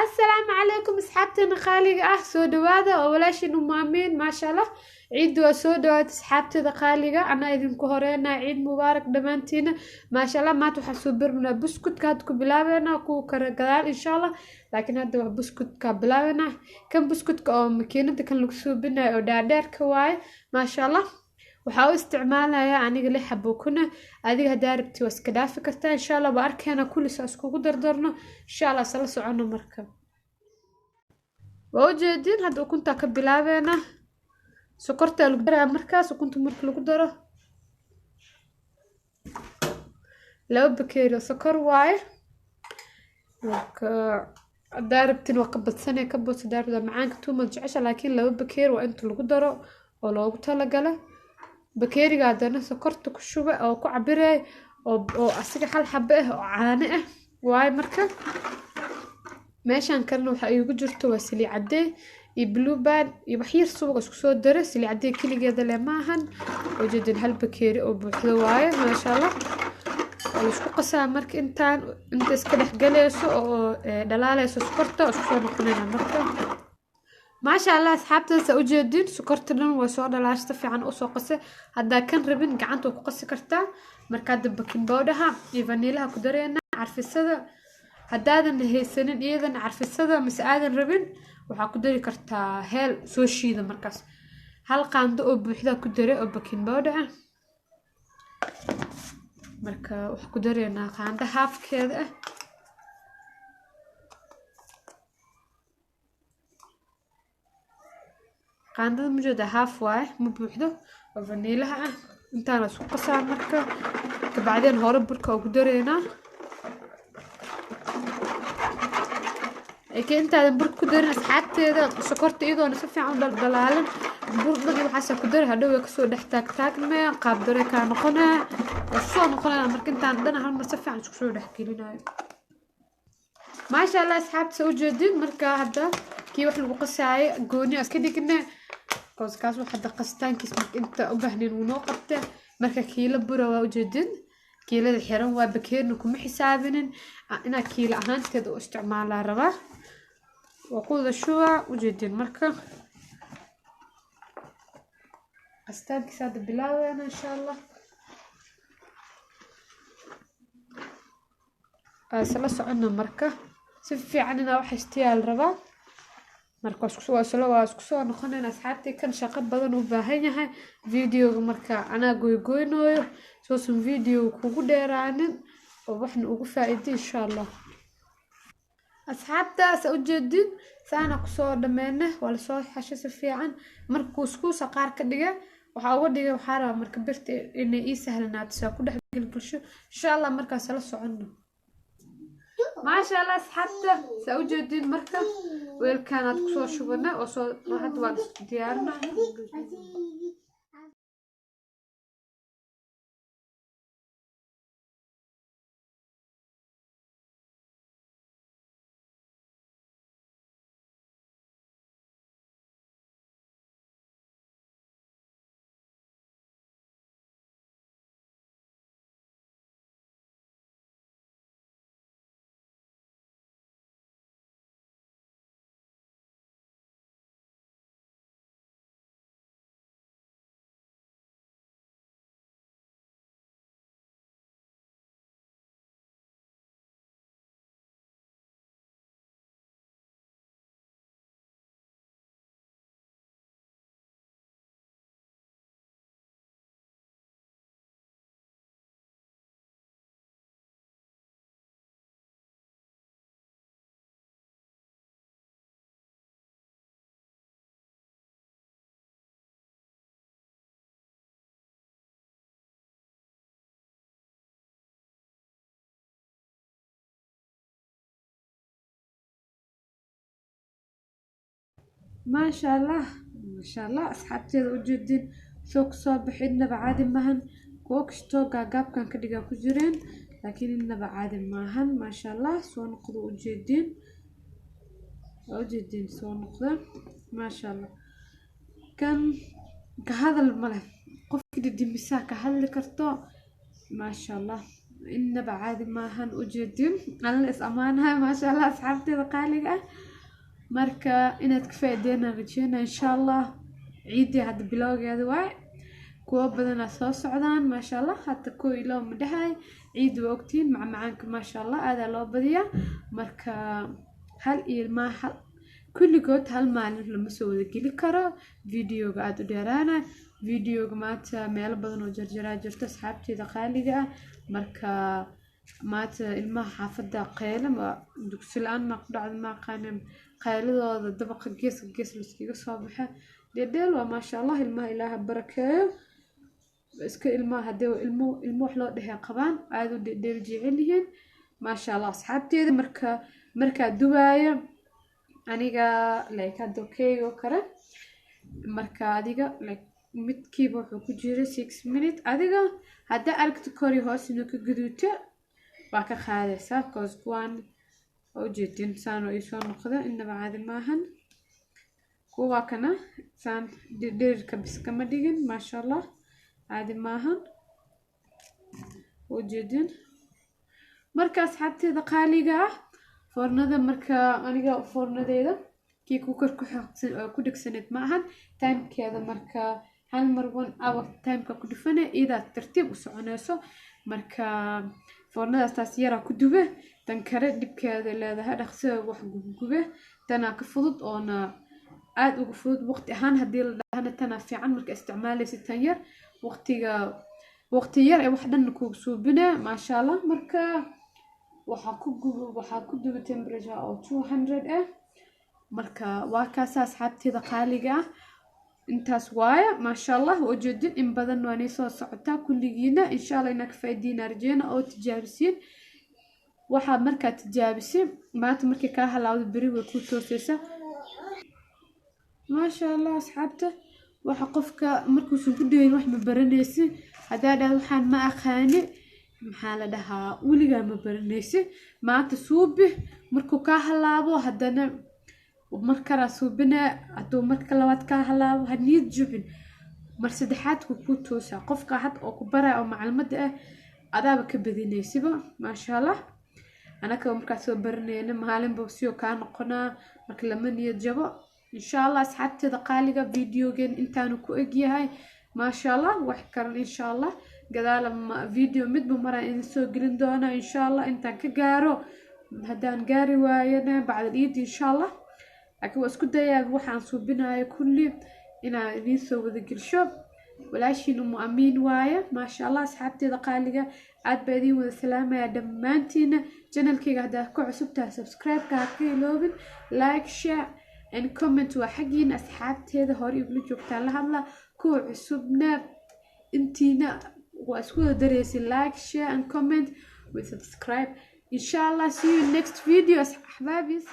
Asalaamu calaykum asxaabteena qaaliga ah, soo dhawaada oo walaashiin Umu Amiin. Maasha Allah, ciidda waa soo dhawaada asxaabteeda qaaliga. Anaa idinku horeynaa, ciid mubaarak dhammaantiina. Maasha Allah, maanta waxaan soo barnaa buskutka, hadda ku bilaabeynaa, kuwa kale gadaal insha Allah, laakiin hadda waa buskutka bilaabeynaa. Kan buskutka oo makiinada kan lagu suubinayo oo dhaadheerka waaye. Maasha Allah, waxaa u isticmaalayaa aniga lix xabo kuna, adiga haddaa rabti waa iska dhaafi kartaa. Insha Allah waa arkeena kullis iskugu dardarno insha Allah, isla socono. Marka waa ujeedin, hadda ukuntaa ka bilaabeena, sokortaa lagu daraa. Markaas ukunta marka lagu daro, 2 bakeeri oo sokor waaye. Marka haddaa rabtin waa ka badsanee, ka badso haddaa rabtaa, macaanka tuumad jecesha, laakiin 2 bakeeri waa inta lagu daro oo loogu talagala. Bakeeriga haddana sokorta ku shuba oo ku cabirey oo asiga hal xabo ah oo caano ah waaye. Marka meeshan kalena waxaa iigu jirto waa saliid cadey iyo Blue Band iyo waxyar subag isku soo daro. Saliid cadey keligeeda leh maahan, ujeedin hal bakeeri oo buuxdo waaye. Maasha Allah, waa la isku qasaa. Marka intaan inta iska dhex galayso oo dhalaalayso sokorta, isku soo noqonayna. Marka maasha Allah asxaabtaasa ujeedin, sokorta dhan waa soo dhalaashta, fiican usoo qase. Haddaa kan rabin gacanta waa ku qasi kartaa. Marka hadda baking powderha iyo vaniilaha ku dareena, carfisada. Haddaadan haysanin iyadana carfisada mise aadan rabin, waxaa ku dari kartaa heel soo shiida. Markaas hal qaando oo buuxda ku dare oo baking powder ah. Marka waxaa ku dareynaa qaando haafkeeda ah. Qaandada mujeeda haaf waaye, ma buuxdo, oo vaniilaha ah. Intaana isku qasaa. Marka kabacdeen hore burka ugu dareynaa. Laakiin intaadan burka ku darin asxaabteeda, sokorta iyadoona si fiican u dhaldhalaalin bur dhan iyo waxaasaa ku dari, hadhow way kasoo dhex taagtaagmee, qaab dare kaa noqonaya. Waa soo noqonaya. Marka intaan dhan hal mar si fiican isku soo dhex gelinayo. Maasha Allah asxaabta, soo ujeedin. Marka hadda kii wax lagu qasaayo gooni iska dhigne, kaas kaas wax hadda qastaankiis marka inta u baahnayn wuu noo qabta. Marka kiilo bura waa ujeedin, kiilada xiran waa, bakeerna kuma xisaabinin, inaa kiilo ahaanteed u isticmaalaa rabaa. Waa ku wada shubaa, ujeedin. Marka qastaankiis hadda bilaabeyna insha Allah, isla socona. Marka si fiican inaa wax istiyaal rabaa. Marka waa isku soo noqonayna asxaabtii. Kan shaqo badan u baahan yahay videoga, marka anaa goygoynooyo soosan video kugu dheeraanin oo waxna ugu faa'iiday insha Allah. Asxaabtaas ujeedin, saana kusoo dhameyne, waa lasoo xashay si fiican. Marka kuuskuusa qaar ka dhiga, waxaa uga dhigay waxaa rabaa marka birta inay ii sahlanaato saa ku dhex gelgelsho insha Allah. Markaas la socono. Maasha Allah asxaabta, saa ujeedin, marka weelkaanaad kusoo shubana oo soo hadda waan isku diyaarina. Maasha Allah, maasha Allah asxaabteeda, ujeedin soo kusoo baxay, innaba caadi maahan. Kuwo kastoo gaagaabkan ka dhigaa ku jireen, laakiin innaba caadi maahan. Maasha Allah, soo noqdo, ujeedin, waa ujeedin, soo noqda. Maasha Allah, kan ka hadal ma leh, qofki didimisaa ka hadli karto. Maasha Allah. Innaba caadi maahan, ujeedin alla is ammaanahay, maasha Allah, asxaabteeda qaaliga ah. Marka inaad ka faa'iideynaan rajeynaa, insha Allah. Ciiddii hadda bilowgeeda waay, kuwo badanaa soo socdaan, maasha Allah. Hata kuwa ilo ma dhahay, ciidda waa ogtihiin, macmacaanka maasha Allah aadaa loo badiyaa. Marka hal iyo maa hal kulligood hal maalin lama soo wada geli karo, videoga aada u dheeraana. Videoga maanta meelo badan oo jarjaraa jirto, asxaabteeda qaaliga ah. Marka maanta ilmaha xaafadda qeyle ma dugsi la-aan maa ku dhacda, ma aqaanin, qayladooda dabaqa geeska gees laskaga soo baxa. Dheedheel waa, maasha Allah, ilmaha Ilaaha barakeeyo. Iska ilmaha hadee ilmo ilmo wax loo dhehey qabaan, aada u dheedheel jecel yihiin, maasha Allah, asxaabteeda. Marka markaa dubaaya aniga, like hadda keeg oo kale, marka adiga like midkiiba wuxuu ku jira 6 minute. Adiga haddaa aragto kori hoos inuu ka gaduuto, waa ka qaadaysaa, cause kuwaan waa ujeedin saan oo iisoo noqda, inaba caadi maahan. Kuwa kana saan dherirka bis kama dhigin, maasha Allah, caadi maahan, ujeedin. Marka asxaabteeda qaaliga ah, foornada marka aniga foornadeeda kii cooker ku dhegsaneed ma ahan timekeeda. Marka hal mar 1 hour timeka ku dhufane, iyadaa tartiib u soconayso. Marka foornadaas taas yaraa ku dube. Tan kale dhibkeeda leedahay, dhaqsida wax gubgube. Tanaa ka fudud oona aada uga fudud waqti ahaan haddii la dhahana, tanaa fiican. Marka isticmaalaysa tan yar, waqtiga waqti yar ee wax dhan kugu suubina, maasha Allah. Marka waxaa ku duba temperature oo 200 ah. Marka waa kaasa, asxaabteeda qaaliga ah, intaas waaye, maasha Allah. Waa ujeedin in badan waa nii soo socotaa kulligiina, insha Allah. Inaa ka faa'iidiina rajeyna oo tijaabisiin. Waxaad markaa tijaabisay maanta, markay kaa halaawdo, beri way kuu tooseysa, maasha Allah. Asxaabta, waxa qofka markuusan ku dhaweyn wax ma baranaysi. Haddaa dhahdo waxaan ma aqaani, maxaa la dhahaa, weligaa ma baranaysi. Maanta suubi, markuu kaa halaabo haddana mar kalaa suubina. Hadduu marka labaad kaa halaabo, ha niyad jubin, mar saddexaadku kuu toosaa. Qofka had oo ku baraya oo maclimada ah adaaba ka badinaysiba, maasha Allah. Anaka markaa soo baranayna maalinba siyo kaa noqonaa. Marka lama niyad jabo, insha Allah. Asxaabteeda qaaliga, videogen intaanu ku egyahay, maasha Allah. Wax kalan insha Allah gadaala video midba maraan idin soo gelin doonaa, insha Allah, intaan ka gaaro. Haddaan gaari waayana bacdal iid, insha Allah. Laakiin waa isku dayaa waxaan suubinayo kulli inaan idiin soo wada gelsho. Walaashiin Umu Amiin waaye, maasha Allah. Asxaabteeda qaaliga, aad baa idiin wada salaamaya dhammaantiina. Channelkayga haddaad ku cusub tahay, subscribe-ka ha ka iloobin, like, share and comment waa xaggiina. Asxaabteeda hore igula joogtaan la hadla, kuwa cusubna intiina waa isku wada dareysa like, share and comment with subscribe, insha Allah. See you next video, axbaabis.